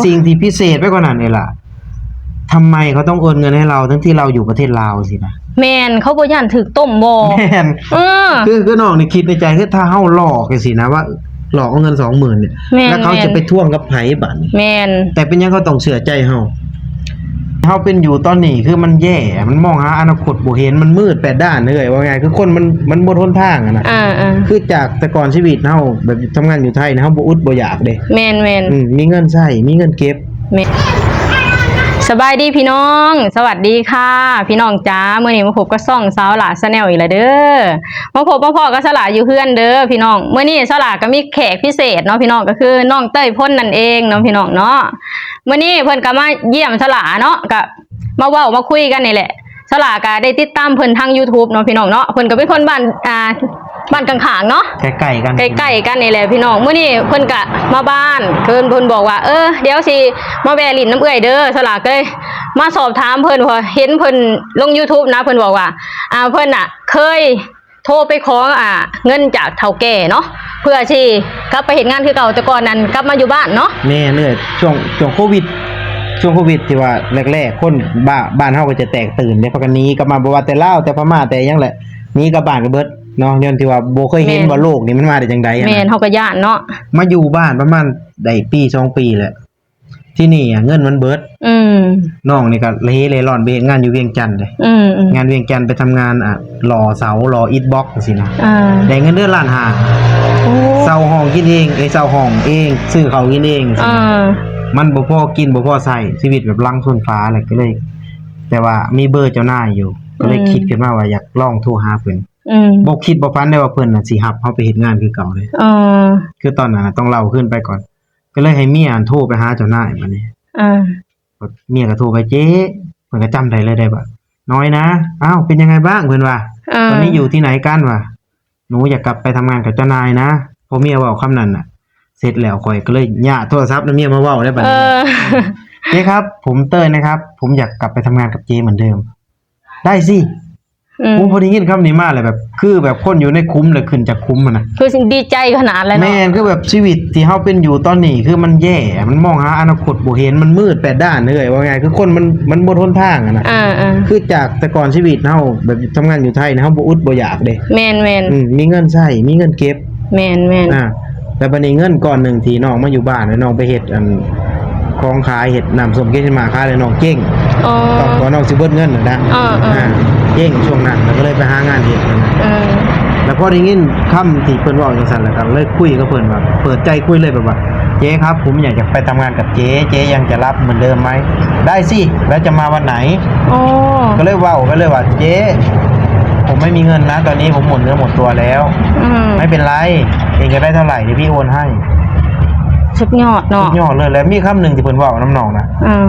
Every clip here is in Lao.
ສິ່ງທີ່ພິເສດໄປກວ່ານັ້ນເດລະ ທຳໄມເຂົາຕ້ອງໂອນເງິນໃຫ້ເຮົາ ທັງທີ່ເຮົາຢູ່ປະເທດລາວຊີ້ນະ? ແມ່ນ ເຂົາບໍ່ຢ້ານຖືກຕົ້ມບໍ່? ແມ່ນ ເອີ ຄື ຄືນ້ອງນີ້ຄິດໃນໃຈ ຄືຖ້າເຮົາຫຼອກຈັ່ງຊີ້ນະ ວ່າຫຼອກເອົາເງິນສອງໝື່ນນີ້ ແມ່ນ ແລ້ວເຂົາຈະໄປທວງກັບໃຜບາດນີ້? ແມ່ນ ແຕ່ເປັນຫຍັງເຂົາຕ້ອງເຊື່ອໃຈເຮົາ? ເຮົາເປັນຢູ່ຕອນນີ້ຄືມັນແຍ່ ມັນມອງຫາອະນາຄົດບໍ່ເຫັນ ມັນມືດແປດດ້ານເອີຍ ເວົ້າງ່າຍໆ ຄືຄົນມັນ ມັນໝົດຫົນທາງຫັ້ນນະ. ອ່າໆ ຄືຈາກແຕ່ກ່ອນຊີວິດເຮົາແບບທຳງານຢູ່ໄທນີ້ ເຮົາບໍ່ອຶດບໍ່ຢາກເດ້. ແມ່ນໆ ອືມ ມີເງິນໃຊ້ ມີເງິນເກັບ. ແມ່ນ ສະບາຍດີພີ່ນ້ອງ ສະຫວັດດີຄ່ະພີ່ນ້ອງຈ໋າ ມື້ນີ້ມາພົບກັບຊ່ອງສາວຫຼ້າ Channel ອີກແລ້ວເດີ. ມາພົບມາພໍ້ກັບສາວຫຼ້າຢູ່ເຮືອນເດີພີ່ນ້ອງ. ມື້ນີ້ສາວຫຼ້າກໍມີແຂກພິເສດເນາະພີ່ນ້ອງ ກໍຄືນ້ອງເຕີຍພົນນັ້ນເອງເນາະພີ່ນ້ອງເນາະ. ມື້ນີ້ເພິ່ນກໍມາຢ້ຽມສາວຫຼ້າເນາະ ກໍມາເວົ້າມາຄຸຍກັນນີ້ແຫຼະ. ສາວຫຼ້າກໍໄດ້ຕິດຕາມເພິ່ນທາງ YouTube ເນາະພີ່ນ້ອງເນາະ. ເພິ່ນກໍເປັນຄົນບ້ານ ອ່າ ບ້ານຂ້າງໆເນາະ ໃກ້ໆກັນ ໃກ້ໆກັນນີ້ແຫຼະພີ່ນ້ອງ. ມື້ນີ້ເພິ່ນກໍມາບ້ານ ເພິ່ນ ເພິ່ນບອກວ່າ ເອີ ດຽວຊິມາແວ່ຫຼິ້ນນຳເອື້ອຍເດີ. ສາວຫຼ້າກໍເລີຍມາສອບຖາມເພິ່ນ ເພາະເຫັນເພິ່ນລົງ YouTube ນະ ເພິ່ນບອກວ່າ ອ່າ ເພິ່ນນະເຄີຍ ໂທໄປຂໍ ອ່າ ເງິນຈາກເຖົ້າແກ່ເນາະ ເພື່ອຊິກັບໄປເຮັດງານຄືເກົ່າ ແຕ່ກ່ອນນັ້ນກັບມາຢູ່ບ້ານເນາະ. ແມ່ນເອີຍ ຊ່ວງ ຊ່ວງໂຄວິດ ຊ່ວງໂຄວິດທີ່ວ່າແລກໆ ຄົນບ້ານ ບ້ານເຮົາກໍຈະແຕກຕື່ນເດ້ ພາກັນໜີກັບມາ ບໍ່ວ່າແຕ່ລາວ ແຕ່ພະມ້າ ແຕ່ຫຍັງແຫຼະ ໜີກັບບ້ານກັນເບິດເນາະ ຍ້ອນທີ່ວ່າບໍ່ເຄີຍເຫັນວ່າໂລກນີ້ມັນມາໄດ້ຈັ່ງໃດ. ແມ່ນ ເຮົາກໍຢ້ານເນາະ. ມາຢູ່ບ້ານປະມານໄດ້ປີສອງປີແລ້ວ ທີ່ນີ້ເງິນມັນເບິດ. ອືມ ນ້ອງນີ້ກໍເຮ່ເລ່ລ່ອນໄປເຮັດງານຢູ່ວຽງຈັນເດ້. ອືມໆ ງານວຽງຈັນ ໄປທຳງານ ອ່າ ຫຼໍ່ເສົາ ຫຼໍ່ອິດບລັອກຈັ່ງຊີ້ນະ. ອ່າ ໄດ້ເງິນເດືອນລ້ານຫ້າ. ໂອ້ ເຊົ່າຫ້ອງກິນເອງ ເອີຍ ເຊົ່າຫ້ອງເອງ ຊື້ເຂົ້າກິນເອງ. ອ່າ ມັນບໍ່ພໍກິນ ບໍ່ພໍໃຊ້ ຊີວິດແບບຫຼັງຊົນຝາ ແລ້ວກໍເລີຍ ແຕ່ວ່າມີເບີເຈົ້ານາຍຢູ່ ກໍເລີຍ ອືມ ຄິດຂຶ້ນມາວ່າຢາກລອງໂທຫາເພິ່ນ. ອືມ ບໍ່ຄິດບໍ່ຝັນໄດ້ວ່າເພິ່ນນະຊິຮັບເຮົາໄປເຮັດງານຄືເກົ່າເດ້. ອໍ ຄືຕອນນັ້ນນະ ຕ້ອງເລົ່າຄືນໄປກ່ອນ ກໍເລີຍໃຫ້ເມຍຫັ້ນໂທໄປຫາເຈົ້ານາຍບາດນີ້. ອ່າ ເມຍກໍໂທໄປ ເຈ້ ເພິ່ນກໍຈຳໄດ້ເລີຍເດ້ວ່າ ນ້ອຍນາ ອ້າວ ເປັນຍັງໄງບ້າງ ເພິ່ນວ່າ ເອີ ຕອນນີ້ຢູ່ທີ່ໄຫນກັນ ວ່າ ໜູຢາກກັບໄປທຳງານກັບເຈົ້ານາຍນະ. ພໍເມຍເວົ້າຄຳນັ້ນນະ ເສັດແລ້ວຂ້ອຍກໍເລີຍຍາດໂທລະສັບນຳເມຍມາເວົ້າແລ້ວບາດນີ້. ເອີ ເຈ້ຄັບ ຜົມເຕີຍນະຄັບ ຜົມຢາກກັບໄປທຳງານກັບເຈ້ເໝືອນເດີມ ໄດ້ຊິ. ອືມ ໂອ້ ພໍໄດ້ຍິນຄຳນີ້ມາແລ້ວແບບ ຄືແບບຄົນຢູ່ໃນຂຸມແລ້ວຂຶ້ນຈາກຂຸມຫັ້ນນະ ຄືຊິດີໃຈຂະໜາດເລີຍເນາະ. ແມ່ນ ຄືແບບຊີວິດທີ່ເຮົາເປັນຢູ່ຕອນນີ້ ຄືມັນແຍ່ ມັນມອງຫາອະນາຄົດບໍ່ເຫັນ ມັນມືດແປດດ້ານເອີຍ ເວົ້າງ່າຍໆ ຄືຄົນມັນ ມັນໝົດຫົນທາງຫັ້ນນະ. ອ່າໆ ຄືຈາກແຕ່ກ່ອນຊີວິດເຮົາແບບທຳງານຢູ່ໄທນີ້ ເຮົາບໍ່ອຶດບໍ່ຢາກເດ້. ແມ່ນໆ ອືມ ມີເງິນໃຊ້ ມີເງິນເກັບ. ແມ່ນໆ ອ່າ ແລ້ວບັດນີ້ເງິນກ້ອນໜຶ່ງທີ່ນ້ອງມາຢູ່ບ້ານ ແລ້ວນ້ອງໄປເຮັດອັນຂອງຂາຍ ເຮັດນ້ຳສົ້ມເກດຫິມະຂາຍ ແລ້ວນ້ອງເຈັງ. ອໍ ຕອນກ່ອນນ້ອງຊິເບິດເງິນຫັ້ນນະ. ເອີໆ ອ່າ ເຈັງຊ່ວງນັ້ນ ແລ້ວກໍເລີຍໄປຫາງານເຮັດຫັ້ນນະ. ເອີ ແລ້ວພໍໄດ້ຍິນຄຳທີ່ເພິ່ນເວົ້າຈັ່ງຊັ້ນ ແລ້ວກໍເລີຍຄຸຍກັບເພິ່ນວ່າ ເປີດໃຈຄຸຍເລີຍ ແບບວ່າ ເຈ້ຄັບ ຜົມຢາກຈະໄປທຳງານກັບເຈ້ ເຈ້ຍັງຈະຮັບເໝືອນເດີມໄໝ? ໄດ້ຊິ ແລ້ວຈະມາວັນໄຫນ? ອໍ ກໍເລີຍເວົ້າໄປເລີຍວ່າ ເຈ້ ຜົມໄມ່ມີເງິນນະ ຕອນນີ້ຜົມໝົດເນື້ອໝົດຕົວແລ້ວ. ອືມ ໄມ່ເປັນໄລ ເອງຢາກໄດ້ເທົ່າໄຫຼ ດຽວພີ່ໂອນໃຫ້. ສຸດຍອດເນາະ ສຸດຍອດເລີຍ. ແລ້ວມີຄຳໜຶ່ງທີ່ເພິ່ນເວົ້ານຳນ້ອງນະ ອືມ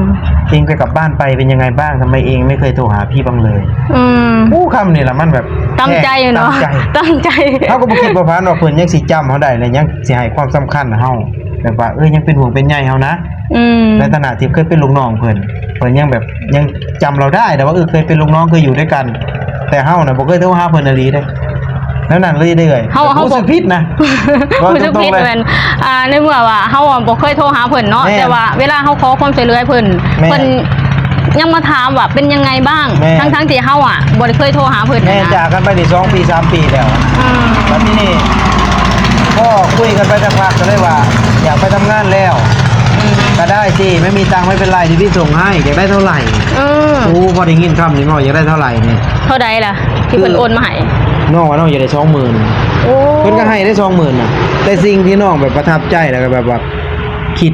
ເອງໄປກັບບ້ານໄປເປັນຍັງໄງບ້າງ ທຳໄມເອງໄມ່ເຄີຍໂທຫາພີ່ບ້າງເລີຍ? ອືມ ໂອ້ ຄຳນີ້ລະມັນແບບຕັ້ງໃຈເນາະ ຕັ້ງໃຈ ເຮົາກໍບໍ່ຄິດບໍ່ຝັນວ່າເພິ່ນຍັງຊິຈຳເຮົາໄດ້ ແລະຍັງຊິໃຫ້ຄວາມສຳຄັນເຮົາ ແບບວ່າ ເອີ ຍັງເປັນຫ່ວງເປັນໃຍເຮົານະ. ອືມ ໃນຖານະທີ່ເຄີຍເປັນລູກນ້ອງເພິ່ນ ເພິ່ນຍັງແບບ ຍັງຈຳເຮົາໄດ້ ແຕ່ວ່າ ເອີ ເຄີຍເປັນລູກນ້ອງ ເຄີຍຢູ່ດ້ວຍກັນ ແຕ່ເຮົານະບໍ່ເຄີຍໂທຫາເພິ່ນອີ່ຫຼີເດ້. ແນວນັ້ນເລີຍເດີ ເຮົາ ເຮົາບໍ່ ຮູ້ສຶກຜິດນະ ເວົ້າ ຮູ້ສຶກຜິດຕຣົງໆເລີຍ ແມ່ນ ອ່າ ໃນເມື່ອວ່າເຮົາບໍ່ເຄີຍໂທຫາເພິ່ນເນາະ ແມ່ນ ແຕ່ວ່າເວລາເຮົາຂໍຄວາມຊ່ວຍເຫຼືອໃຫ້ເພິ່ນ ແມ່ນ ເພິ່ນຍັງມາຖາມວ່າເປັນຍັງໄງບ້າງ ແມ່ນ ທັງໆທີ່ເຮົາອະບໍ່ໄດ້ເຄີຍໂທຫາເພິ່ນ ແມ່ນ ນະ ຈາກກັນໄປໄດ້ສອງປີສາມປີແລ້ວ. ອືມ ແລ້ວທີນີ້ພໍຄຸຍກັນໄປສັກພັກ ກໍເລີຍວ່າ ຢາກໄປທຳງານແລ້ວ. ອືມ ກໍໄດ້ຊິ ໄມ່ມີຕັງ ໄມ່ເປັນໄລ ດຽວພີ່ສົ່ງໃຫ້. ຢາກໄດ້ເທົ່າໄຫຼ? ເອີ ໂອ້ ພໍໄດ້ຍິນຄຳນີ້ເນາະ ຢາກໄດ້ເທົ່າໄຫຼນີ້? ເທົ່າໃດລະ ທີ່ເພິ່ນໂອນມາໃຫ້? ນ້ອງວ່ານ້ອງຢາກໄດ້ສອງໝື່ນ. ໂອ້ ເພິ່ນກໍໃຫ້ໄດ້ສອງໝື່ນນະ ແຕ່ສິ່ງທີ່ນ້ອງແບບປະທັບໃຈ ແລ້ວກໍແບບວ່າຄິດ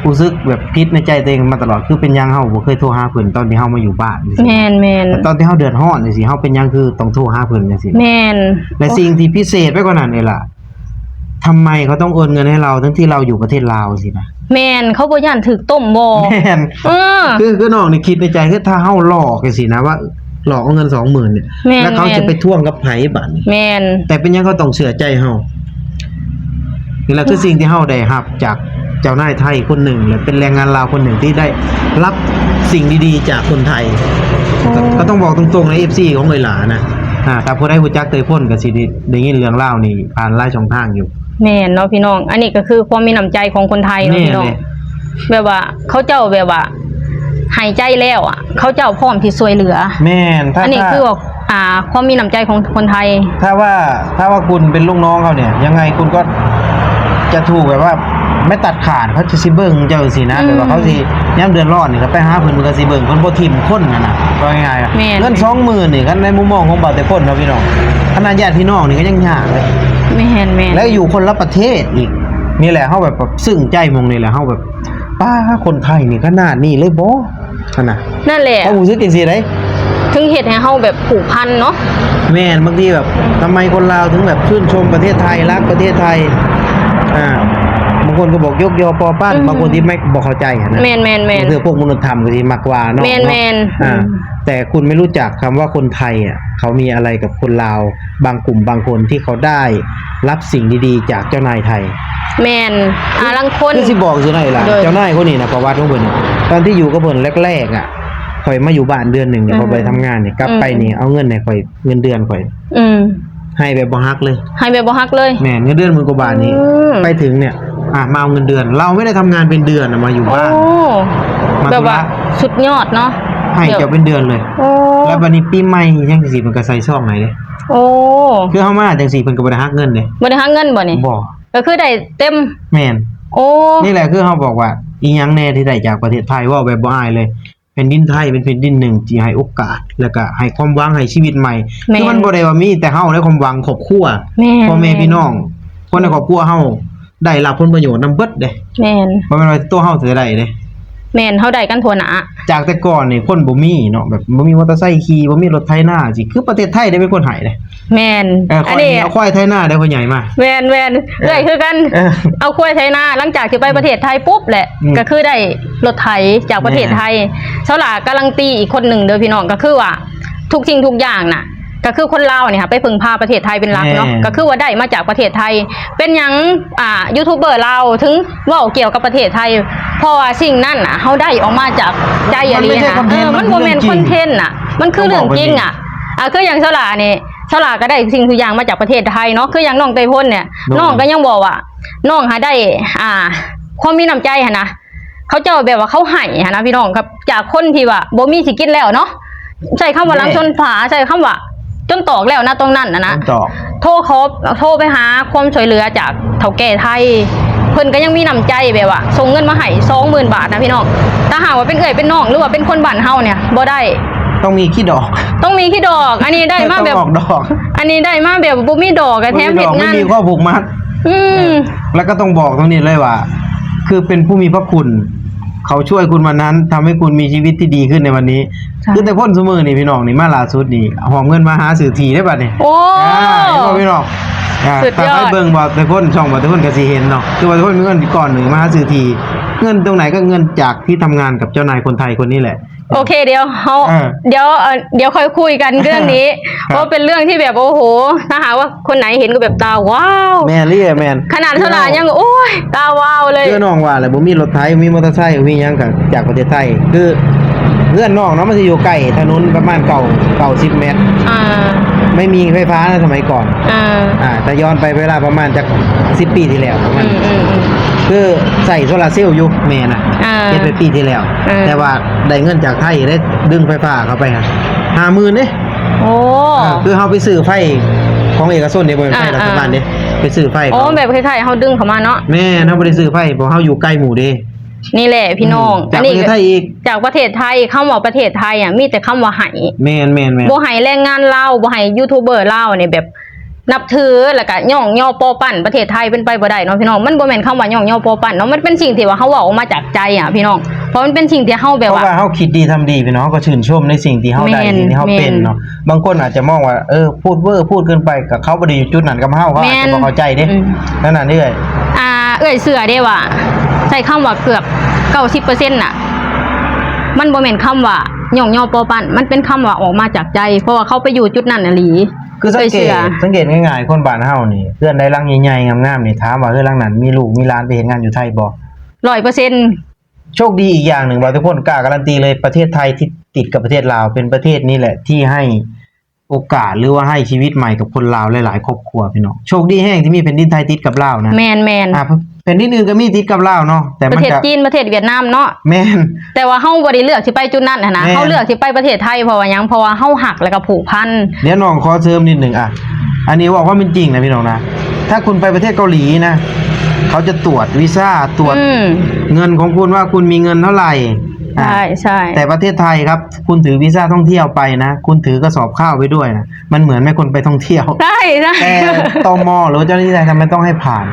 ຮູ້ສຶກແບບຜິດໃນໃຈຕົວເອງມາຕະຫຼອດ ຄືເປັນຫຍັງເຮົາບໍ່ເຄີຍໂທຫາເພິ່ນຕອນທີ່ເຮົາມາຢູ່ບ້ານຈັ່ງຊີ້. ແມ່ນໆ ແຕ່ຕອນທີ່ເຮົາເດືອດຮ້ອນຈັ່ງຊີ້ ເຮົາເປັນຫຍັງຄືຕ້ອງໂທຫາເພິ່ນຈັ່ງຊີ້? ແມ່ນ ແລະ ໂອ້ ສິ່ງທີ່ພິເສດໄປກວ່ານັ້ນເດລະ ທຳໄມເຂົາຕ້ອງໂອນເງິນໃຫ້ເຮົາ ທັງທີ່ເຮົາຢູ່ປະເທດລາວຊີ້ນະ? ແມ່ນ ເຂົາບໍ່ຢ້ານຖືກຕົ້ມບໍ່? ແມ່ນ ເອີ ຄື ຄືນ້ອງນີ້ຄິດໃນໃຈ ຄືຖ້າເຮົາຫຼອກຈັ່ງຊີ້ນະ ວ່າຫຼອກເອົາເງິນສອງໝື່ນນີ້ ແມ່ນ ແລ້ວເຂົາຈະໄປທວງກັບໃຜບາດນີ້? ແມ່ນ ແຕ່ເປັນຫຍັງເຂົາຕ້ອງເຊື່ອໃຈເຮົາ? ນີ້ລະຄືສິ່ງທີ່ເຮົາໄດ້ຮັບຈາກເຈົ້ານາຍໄທຄົນໜຶ່ງ ແລະ ເປັນແຮງງານລາວຄົນໜຶ່ງທີ່ໄດ້ຮັບສິ່ງດີໆຈາກຄົນໄທ. ໂອ້ ກໍຕ້ອງບອກຕົງໆໃນ ເອັຟຊີ ຂອງເອື້ອຍຫຼ້ານະ ອ່າ ຖ້າຜູ້ໃດຮູ້ຈັກເຕີຍພົນກໍຊິໄດ້ ໄດ້ຍິນເລື່ອງລາວນີ້ຜ່ານຫຼາຍຊ່ອງທາງຢູ່. ແມ່ນເນາະພີ່ນ້ອງ ອັນນີ້ກໍຄືຄວາມມີນ້ຳໃຈຂອງຄົນໄທເນາະ ແມ່ນ ພີ່ນ້ອງ ແມ່ນ ແບບວ່າເຂົາເຈົ້າແບບວ່າໃຫ້ໃຈແລ້ວອະ ເຂົາເຈົ້າພ້ອມທີ່ຊ່ວຍເຫຼືອ. ແມ່ນ ຖ້າ ອັນນີ້ຄືວ່າ ອ່າ ຄວາມມີນ້ຳໃຈຂອງຄົນໄທ. ຖ້າວ່າ ຖ້າວ່າຄຸນເປັນລູກນ້ອງເຂົານີ້ ຍັງໄງຄຸນກໍຈະຖືກແບບວ່າໄມ້ຕັດຂາດ ເຂົາຈະຊິເບິ່ງເຈົ້າຈັ່ງຊີ້ນະ. ອືມ ແບບວ່າເຂົາຊິ ຍາມເດືອດຮ້ອນນີ້ກໍໄປຫາເພິ່ນ ເພິ່ນກໍຊິເບິ່ງ ເພິ່ນບໍ່ຖິ້ມຄົນຫັ້ນນະ ເວົ້າງ່າຍໆ. ແມ່ນ ເງິນສອງໝື່ນນີ້ ຄັນໃນມຸມມອງຂອງບ່າວແຕ່ຄົນເນາະພີ່ນ້ອງ ຂະໜາດຍາດພີ່ນ້ອງນີ້ກໍຍັງຍາກເລີຍ. ແມ່ນໆ ແລ້ວຢູ່ຄົນລະປະເທດອີກ. ນີ້ແຫຼະ ເຮົາແບບ ແບບຊຶ້ງໃຈໝ່ອງນີ້ແຫຼະ ເຮົາແບບ ປ້າ ຄົນໄທນີ້ຂະໜາດນີ້ເລີຍບໍ ຫັ້ນນະ. ນັ້ນແຫຼະ ເຮົາຮູ້ສຶກຈັ່ງຊີ້ໃດ໋ ເຖິງເຮັດໃຫ້ເຮົາແບບຜູກພັນເນາະ. ແມ່ນ ບາງທີແບບ ອືມ ທຳໄມຄົນລາວເຖິງແບບຊື່ນຊົມປະເທດໄທ ຮັກປະເທດໄທ ອ່າ ບາງຄົນກໍບອກຍົກຍໍປໍ້ປັ້ນ ອືມ ບາງຄົນທີ່ບໍ່ເຂົ້າໃຈຫັ້ນນະ. ແມ່ນໆໆ ບາງເທື່ອພວກມະນຸດທຳກໍຊິມັກວ່າເນາະ. ແມ່ນໆ ອ່າ ອືມ ແຕ່ຄຸນໄມ່ຮູ້ຈັກຄຳວ່າຄົນໄທອະ ເຂົາມີອະໄລກັບຄົນລາວ ບາງກຸ່ມບາງຄົນທີ່ເຂົາໄດ້ຮັບສິ່ງດີໆຈາກເຈົ້ານາຍໄທ. ແມ່ນ ອ່າ ລາງຄົນ ຄືຊິບອກຈັ່ງໃດລະ ໂດຍ ເຈົ້ານາຍຄົນນີ້ນະ ປະຫວັດຂອງເພິ່ນນະ ຕອນທີ່ຢູ່ກັບເພິ່ນແລກໆອະ ຂ້ອຍມາຢູ່ບ້ານເດືອນໜຶ່ງນີ້ ອືມ ຂ້ອຍບໍ່ໄດ້ທຳງານນີ້ ກັບໄປນີ້ ອືມ ເອົາເງິນໃຫ້ຂ້ອຍ ເງິນເດືອນຂ້ອຍ ອືມ ໃຫ້ແບບບໍ່ຫັກເລີຍ ໃຫ້ແບບບໍ່ຫັກເລີຍ. ແມ່ນ ເງິນເດືອນໝື່ນກວ່າບາດນີ້ ອືມ ໄປເຖິງນີ້ ອ່ະ ມາເອົາເງິນເດືອນ ລາວໄມ່ໄດ້ທຳງານເປັນເດືອນນະ ມາຢູ່ບ້ານ ໂອ້ ມາທຸລະ ແບບວ່າສຸດຍອດເນາະ ໃຫ້ເຈົ້າເປັນເດືອນເລີຍ. ໂອ້ ແລ້ວບາດນີ້ປີໃໝ່ຫຍັງຈັ່ງຊີ້ ເພິ່ນກໍໃສ່ຊອງໃຫ້ເດ້. ໂອ້ ຄືເຮົາມາຈັ່ງຊີ້ ເພິ່ນກໍບໍ່ໄດ້ຫັກເງິນເດ້. ບໍ່ໄດ້ຫັກເງິນບໍ່ນີ້? ບໍ່ ກໍຄືໄດ້ເຕັມ. ແມ່ນ. ໂອ້ ນີ້ແຫຼະ ຄືເຮົາບອກວ່າ ອີ່ຫຍັງແດ່ທີ່ໄດ້ຈາກປະເທດໄທ ເວົ້າແບບບໍ່ອາຍເລີຍ ແຜ່ນດິນໄທເປັນແຜ່ນດິນໜຶ່ງທີ່ໃຫ້ໂອກາດ ແລ້ວກໍໃຫ້ຄວາມຫວັງ ໃຫ້ຊີວິດໃໝ່. ແມ່ນ. ຄືມັນບໍ່ໄດ້ວ່າມີແຕ່ເຮົາໃນຄວາມຫວັງຄອບຄົວ ແມ່ນ ພໍ່ແມ່ພີ່ນ້ອງ ຄົນໃນຄອບຄົວເຮົາ ໄດ້ຮັບຜົນປະໂຫຍດນຳເບິດເດ້. ແມ່ນ. ບໍ່ແມ່ນວ່າຕົວເຮົາຊິໄດ້ເດ້. ແມ່ນ ເຮົາໄດ້ກັນທົ່ວໜ້າ. ຈາກແຕ່ກ່ອນນີ້ຄົນບໍ່ມີເນາະ ແບບບໍ່ມີມໍເຕີໄຊຂີ່ ບໍ່ມີລົດໄຖນາ ຈັ່ງຊີ້ ຄືປະເທດໄທໄດ້ເປັນຄົນໃຫ້ເດ້. ແມ່ນ. ເອີ ຂ້ອຍນີ້ເອົາຄວາຍໄຖນາໄດ້ພໍ່ໃຫຍ່ມາ. ແມ່ນໆ ເອີ ເອື້ອຍຄືກັນ ເອີ ເອົາຄວາຍໄຖນາ. ຫຼັງຈາກທີ່ໄປປະເທດໄທປຸບແຫຼະ ອືມ ກໍຄືໄດ້ລົດໄຖຈາກປະເທດໄທ. ແມ່ນ. ສາວຫຼ້າກາລັນຕີອີກຄົນໜຶ່ງເດີພີ່ນ້ອງ ກໍຄືວ່າທຸກສິ່ງທຸກຢ່າງນະ ກໍຄືຄົນລາວນີ້ຫາໄປເພິ່ງພາປະເທດໄທເປັນຫຼັກເນາະ. ແມ່ນ. ກໍຄືວ່າໄດ້ມາຈາກປະເທດໄທ. ເປັນຫຍັງ ອ່າ ຢູທູບເບີລາວເຖິງເວົ້າກ່ຽວກັບປະເທດໄທ? ເພາະວ່າສິ່ງນັ້ນນະ ເຮົາໄດ້ອອກມາຈາກໃຈອີ່ຫຼີນະ. ເອີ ມັນບໍ່ແມ່ນຄອນເທັນນະ ມັນຄືເລື່ອງຈິງອະ. ອ່າ ຄືຢ່າງສາວຫຼ້ານີ້ ສາວຫຼ້າກໍໄດ້ສິ່ງທຸກຢ່າງມາຈາກປະເທດໄທເນາະ. ຄືຢ່າງນ້ອງໄຕ້ພົນນີ້ ໂດຍ ນ້ອງກໍຍັງບອກວ່າ ນ້ອງຫາໄດ້ ອ່າ ຄວາມມີນ້ຳໃຈຫັ້ນນະ ເຂົາເຈົ້າແບບວ່າເຂົາໃຫ້ຫັ້ນນະພີ່ນ້ອງ ກັບ ຈາກຄົນທີ່ວ່າບໍ່ມີຊິກິນແລ້ວເນາະ ໃຊ້ຄຳວ່າຫຼັງຊົນຝາ ໃຊ້ຄຳວ່າຈົນຕອກແລ້ວນະ ຕອນນັ້ນນະ ຈົນຕອກ ໂທຂໍ ໂທໄປຫາຄວາມຊ່ວຍເຫຼືອຈາກເຖົ້າແກ່ໄທ ເພິ່ນກໍຍັງມີນ້ຳໃຈແບບວ່າສົ່ງເງິນມາໃຫ້ສອງໝື່ນບາດນະພີ່ນ້ອງ. ຖ້າຫາກວ່າເປັນເອື້ອຍເປັນນ້ອງ ຫຼືວ່າເປັນຄົນບ້ານເຮົານີ້ບໍ່ໄດ້ ຕ້ອງມີຂີ້ດອກ ຕ້ອງມີຂີ້ດອກ. ອັນນີ້ໄດ້ມາແບບ ຕ້ອງອອກດອກ ອັນນີ້ໄດ້ມາແບບບໍ່ມີດອກ ແຖມເຮັດງານ ບໍ່ມີດອກ ບໍ່ມີຂໍ້ຜູກມັດ. ອືມ ເອີ ແລ້ວກໍຕ້ອງບອກຕົງນີ້ເລີຍວ່າ ຄືເປັນຜູ້ມີພະຄຸນ ເຂົາຊ່ວຍຄຸນວັນນັ້ນ ທຳໃຫ້ຄຸນມີຊີວິດທີ່ດີຂຶ້ນໃນວັນນີ້. ຄືແຕ່ພົ້ນຊຸມື້ນີ້ພີ່ນ້ອງນີ້ ມາລ່າສຸດນີ້ ຫອບເງິນມາຫາຊື້ທີ່ເດ້ບັດນີ້. ໂອ້ ອ່າ ເຫັນບໍ່ພີ່ນ້ອງ? ອ່າ ສຸດຍອດ ຖ້າໃຜເບິ່ງບໍ່ແຕ່ພົ້ນ ຊ່ອງບໍ່ແຕ່ພົ້ນກໍຊິເຫັນເນາະ ຄືວ່າແຕ່ພົ້ນມີເງິນກ້ອນໜຶ່ງມາຫາຊື້ທີ່. ເງິນຕົງໃນ? ກໍເງິນຈາກທີ່ທຳງານກັບເຈົ້ານາຍຄົນໄທຄົນນີ້ແຫຼະ. ໂອເຄ ດຽວເຮົາ ເອີ ດຽວ ເອີ ດຽວຄ່ອຍຄຸຍກັນເລື່ອງນີ້ ເພາະເປັນເລື່ອງທີ່ແບບ ໂອ້ໂຫ ຖ້າຫາກວ່າຄົນໃດເຫັນກໍແບບຕາວ້າວ. ແມ່ນເລີຍ ແມ່ນ. ຂະໜາດສາວຫຼ້າຍັງ ໂອ້ຍ ຕາວ້າວເລີຍ. ຄືນ້ອງວ່າແຫຼະ ບໍ່ມີລົດໄຖ ບໍ່ມີມໍເຕີໄຊ ບໍ່ມີຫຍັງ ກໍຈາກປະເທດໄທ. ຄືເຮືອນນ້ອງເນາະ ມັນຊິຢູ່ໃກ້ຖະໜົນປະມານເກົ້າ ເກົ້າສິບແມັດ ອ່າ ໄມ່ມີໄຟຟ້ານະສະໄໝກ່ອນ. ອ່າ ອ່າ ແຕ່ຍ້ອນໄປເວລາປະມານຈັກສິບປີທີ່ແລ້ວ ປະມານ ອືມໆໆ ຄືໃຊ້ໂຊລາເຊວຢູ່ແມ່ນະ ອ່າ ເຮັດໄປປີທີ່ແລ້ວ ອ່າ ແຕ່ວ່າໄດ້ເງິນຈາກໄທ ໄດ້ດຶງໄຟຟ້າເຂົ້າໄປຫາ ຫ້າໝື່ນເດ້. ໂອ້ ອ່າ ຄືເຮົາໄປຊື້ໄຟຂອງເອກະຊົນເດ້ ບໍ່ແມ່ນໄຟ ອ່າ ລັດຖະບານເດ້ ອ່າ ໄປຊື້ໄຟ. ອໍ ເຂົາ ແບບຄ້າຍໆເຮົາດຶງເຂົ້າມາເນາະ. ແມ່ນ ເຮົາບໍ່ໄດ້ຊື້ໄຟ ເພາະເຮົາຢູ່ໄກໝູ່ເດ້. ນີ້ແຫຼະພີ່ນ້ອງ ອືມ ຈາກປະເທດໄທອີກ ອັນນີ້ກໍຈາກປະເທດໄທ. ຄຳວ່າປະເທດໄທອະ ມີແຕ່ຄຳວ່າໃຫ້. ແມ່ນໆໆ ບໍ່ໃຫ້ແຮງງານລາວ ບໍ່ໃຫ້ຢູທູບເບີລາວນີ້ແບບ ນັບຖື ແລ້ວກະຍ້ອງຍໍປໍ້ປັ້ນປະເທດໄທ ເປັນໄປບໍ່ໄດ້ເນາະພີ່ນ້ອງ. ມັນບໍ່ແມ່ນຄຳວ່າຍ້ອງຍໍປໍ້ປັ້ນເນາະ ມັນເປັນສິ່ງທີ່ວ່າເຮົາເວົ້າອອກມາຈາກໃຈອະພີ່ນ້ອງ ເພາະມັນເປັນສິ່ງທີ່ເຮົາແບບວ່າ ເພາະວ່າເຮົາຄິດດີທຳດີພີ່ນ້ອງ ເຮົາກໍຊື່ນຊົມໃນສິ່ງທີ່ເຮົາໄດ້ ແມ່ນ ສິ່ງທີ່ເຮົາເປັນເນາະ. ບາງຄົນອາດຈະມອງວ່າ ເອີ ພູດເວີ ພູດເກີນໄປ ກໍເຂົາບໍ່ໄດ້ຢູ່ຈຸດນັ້ນກັບເຮົາ ເຂົາອາດຈະບໍ່ເຂົ້າໃຈເດ້. ອືມ ນັ້ນນະເອື້ອຍ ອ່າ ເອື້ອຍເຊື່ອໄດ້ວ່າ ໃຊ້ຄຳວ່າເກືອບເກົ້າສິບເປີເຊັນນະ ມັນບໍ່ແມ່ນຄຳວ່າຍ້ອງຍໍປໍ້ປັ້ນ ມັນເປັນຄຳວ່າອອກມາຈາກໃຈ ເພາະວ່າເຂົາໄປຢູ່ຈຸດນັ້ນອີ່ຫຼີ. ຄືສັງເກດ ເອື້ອຍເຊື່ອ ສັງເກດງ່າຍໆ ຄົນບ້ານເຮົານີ້ ເຮືອນໃດຫຼັງໃຫຍ່ໆ ງາມໆ ນີ້ ຖາມວ່າເຮືອນຫຼັງນັ້ນມີລູກມີຫຼານໄປເຮັດງານຢູ່ໄທບໍ່? ຮ້ອຍເປີເຊັນ. ໂຊກດີອີກຢ່າງໜຶ່ງ ບ່າວແຕ່ພົ້ນກ້າກາລັນຕີເລີຍ ປະເທດໄທທີ່ຕິດກັບປະເທດລາວ ເປັນປະເທດນີ້ແຫຼະທີ່ໃຫ້ ໂອກາດ ຫຼືວ່າໃຫ້ຊີວິດໃໝ່ກັບຄົນລາວຫຼາຍໆຄອບຄົວພີ່ນ້ອງ. ໂຊກດີແຮງທີ່ມີແຜ່ນດິນໄທຕິດກັບລາວນະ. ແມ່ນໆ ອ່າ ແຜ່ນດິນອື່ນກໍມີຕິດກັບລາວເນາະ ແຕ່ມັນ ປະເທດຈີນ ປະເທດຫວຽດນາມເນາະ. ແມ່ນ ແຕ່ວ່າເຮົາບໍ່ໄດ້ເລືອກຊິໄປຈຸດນັ້ນຫັ້ນນະ ແມ່ນ ເຮົາເລືອກຊິໄປປະເທດໄທ ເພາະວ່າຫຍັງ? ເພາະວ່າເຮົາຮັກ ແລ້ວກໍຜູກພັນ. ດຽວນ້ອງຂໍເສີມນິດໜຶ່ງ ອ່ະ ອັນນີ້ເວົ້າຄວາມເປັນຈິງນະພີ່ນ້ອງນະ ຖ້າຄຸນໄປປະເທດເກົາຫຼີນະ ເຂົາຈະຕວດວີຊາ ຕວດ ອືມ ເງິນຂອງຄຸນວ່າຄຸນມີເງິນເທົ່າໃດ. ອ່າ ໃຊ່ໆ ແຕ່ປະເທດໄທຄັບ ຄຸນຖືວີຊາທ່ອງທ່ຽວໄປນະ ຄຸນຖືກະສອບຂ້າວໄປດ້ວຍນະ ມັນເໝືອນແມ່ນຄົນໄປທ່ອງທ່ຽວ. ໃຊ່ໆ ແຕ່ ຕມ ຫຼືວ່າເຈົ້າໜ້າທີ່ໄທທຳໄມຕ້ອງໃຫ້ຜ່ານ?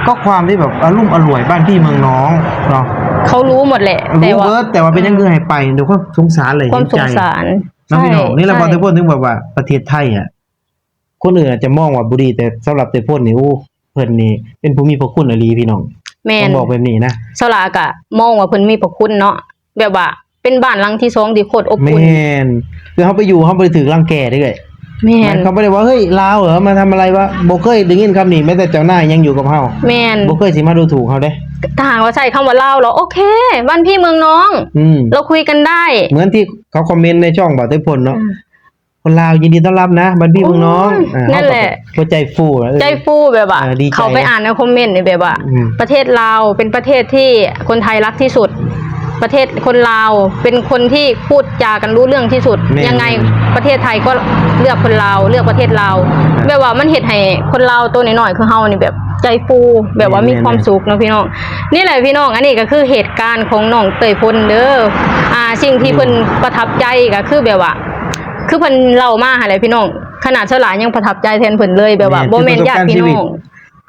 ກໍຄວາມທີ່ແບບອາລຸ້ມອະຫຼວຍບ້ານພີ່ເມືອງນ້ອງເນາະ ເຂົາຮູ້ໝົດແຫຼະ ແຕ່ວ່າ ຮູ້ເບິດ ແຕ່ວ່າເປັນຫຍັງ ອືມ ຄືໃຫ້ໄປ? ດ້ວຍຄວາມສົງສານແຫຼະ ຄວາມສົງສານ. ເຫັນໃຈເນາະພີ່ນ້ອງ. ໃຊ່ ນີ້ແຫຼະ ໃຊ່ ບອກເຕີພົນເຖິງແບບວ່າປະເທດໄທອະ ຄົນອື່ນອາດຈະມອງວ່າບໍ່ດີ ແຕ່ສຳລັບເຕີພົນນີ້ ໂອ້ ເພິ່ນນີ້ເປັນຜູ້ມີພະຄຸນອີ່ຫຼີພີ່ນ້ອງ. ແມ່ນ ຕ້ອງບອກແບບນີ້ນະ ສາວຫຼ້າກະມອງວ່າເພິ່ນມີພະຄຸນເນາະ ແບບວ່າເປັນບ້ານຫຼັງທີສອງທີ່ໂຄດອົບອຸ່ນ. ແມ່ນ ຄືເຮົາໄປຢູ່ ເຮົາບໍ່ໄດ້ຖືກລັງແກເດ້. ແມ່ນ ເຂົາບໍ່ໄດ້ວ່າ ເຮີ້ຍ ລາວເອີ ມາທຳອະໄລວະ? ບໍ່ເຄີຍໄດ້ຍິນຄຳນີ້ ແມ້ແຕ່ເຈົ້ານາຍຍັງຢູ່ກັບເຮົາ. ແມ່ນ ບໍ່ເຄີຍຊິມາດູຖູກເຮົາເດ້. ຖ້າຫາກວ່າໃຊ້ຄຳວ່າລາວແລ້ວ ໂອເຄ ບ້ານພີ່ເມືອງນ້ອງ ອືມ ເຮົາຄຸຍກັນໄດ້. ເໝືອນທີ່ເຂົາຄອມເມັນໃນຊ່ອງບ່າວເຕີພົນເນາະ ອືມ ຄົນລາວຍິນດີຕ້ອນຮັບນະ ບ້ານພີ່ເມືອງນ້ອງ. ໂອ້ຍ ອ່າ ນັ້ນແຫຼະ ເຮົາກໍເຂົ້າໃຈຟູ ເອີ ໃຈຟູແບບວ່າ ເອີ ດີໃຈ ເຂົາໄປອ່ານໃນຄອມເມັນນີ້ແບບວ່າ ອືມ ປະເທດລາວເປັນປະເທດທີ່ຄົນໄທຮັກທີ່ສຸດ ປະເທດ ຄົນລາວເປັນຄົນທີ່ພູດຈາກັນຮູ້ເລື່ອງທີ່ສຸດ. ແມ່ນ ຍັງໄງປະເທດໄທກໍເລືອກຄົນລາວ ເລືອກປະເທດລາວ. ອ່າ ແບບວ່າມັນເຮັດໃຫ້ຄົນລາວໂຕນ້ອຍໆຄືເຮົານີ້ແບບໃຈຟູ ແບບວ່າ ແມ່ນໆ ມີຄວາມສຸກເນາະພີ່ນ້ອງ. ນີ້ແຫຼະພີ່ນ້ອງ ອັນນີ້ກໍຄືເຫດການຂອງນ້ອງເຕີພົນເດີ. ອ່າ ສິ່ງທີ່ເພິ່ນ ອືມ ປະທັບໃຈກໍຄືແບບວ່າ ຄືເພິ່ນເລົ່າມາຫັ້ນແຫຼະພີ່ນ້ອງ ຂະໜາດສາວຫຼ້າຍັງປະທັບໃຈແທນເພິ່ນເລີຍ ແບບວ່າ ແມ່ນ ບໍ່ແມ່ນຍາດພີ່ນ້ອງ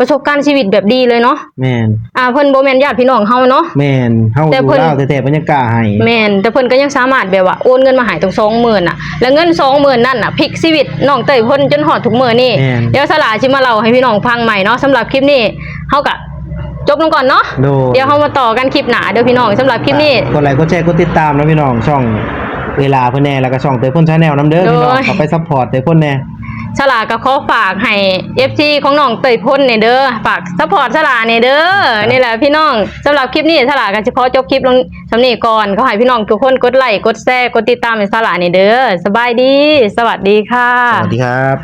ປະສົບການຊີວິດແບບດີເລີຍເນາະ. ແມ່ນ ອ່າ ເພິ່ນບໍ່ແມ່ນຍາດພີ່ນ້ອງເຮົາເນາະ. ແມ່ນ ເຮົາ ແຕ່ເພິ່ນ ຢູ່ລາວແທ້ໆ ເພິ່ນຍັງກ້າໃຫ້. ແມ່ນ ແຕ່ເພິ່ນກໍຍັງສາມາດແບບວ່າໂອນເງິນມາໃຫ້ຕັ້ງສອງໝື່ນນະ ແລະເງິນສອງໝື່ນນັ້ນນະ ພລິກຊີວິດນ້ອງເຕີພົນຈົນຮອດທຸກມື້ນີ້. ແມ່ນ ດຽວສາວຫຼ້າຊິມາເລົ່າໃຫ້ພີ່ນ້ອງຟັງໃໝ່ເນາະ. ສຳລັບຄລິບນີ້ເຮົາກໍ ຈົບລົງກ່ອນເນາະ. ໂດຍ ດຽວເຮົາມາຕໍ່ກັນຄລິບໜ້າເດີພີ່ນ້ອງ. ສຳລັບຄລິບນີ້ ກົດໄລ ກົດແຊ ກົດຕິດຕາມເນາະພີ່ນ້ອງ ຊ່ອງເອື້ອຍຫຼ້າເພິ່ນແດ່ ແລ້ວກໍຊ່ອງເຕີພົນ Channel ນຳເດີພີ່ນ້ອງ. ໂດຍ ເຂົ້າໄປຊັບພອດເຕີພົນແດ່. ສາວຫຼ້າກໍຂໍຝາກໃຫ້ ເອັຟຊີ ຂອງນ້ອງເຕີພົນນີ້ເດີ ຝາກຊັບພອດສາວຫຼ້ານີ້ເດີ. ນີ້ແຫຼະພີ່ນ້ອງ ສຳລັບຄລິບນີ້ສາວຫຼ້າກໍຊິຂໍຈົບຄລິບລົງສ່ຳນີ້ກ່ອນ. ຂໍໃຫ້ພີ່ນ້ອງທຸກຄົນກົດໄລ ກົດແຊ ກົດຕິດຕາມໃຫ້ສາວຫຼ້ານີ້ເດີ. ສະບາຍດີ ສະຫວັດດີຄ່ະ. ສະຫວັດດີຄັບ.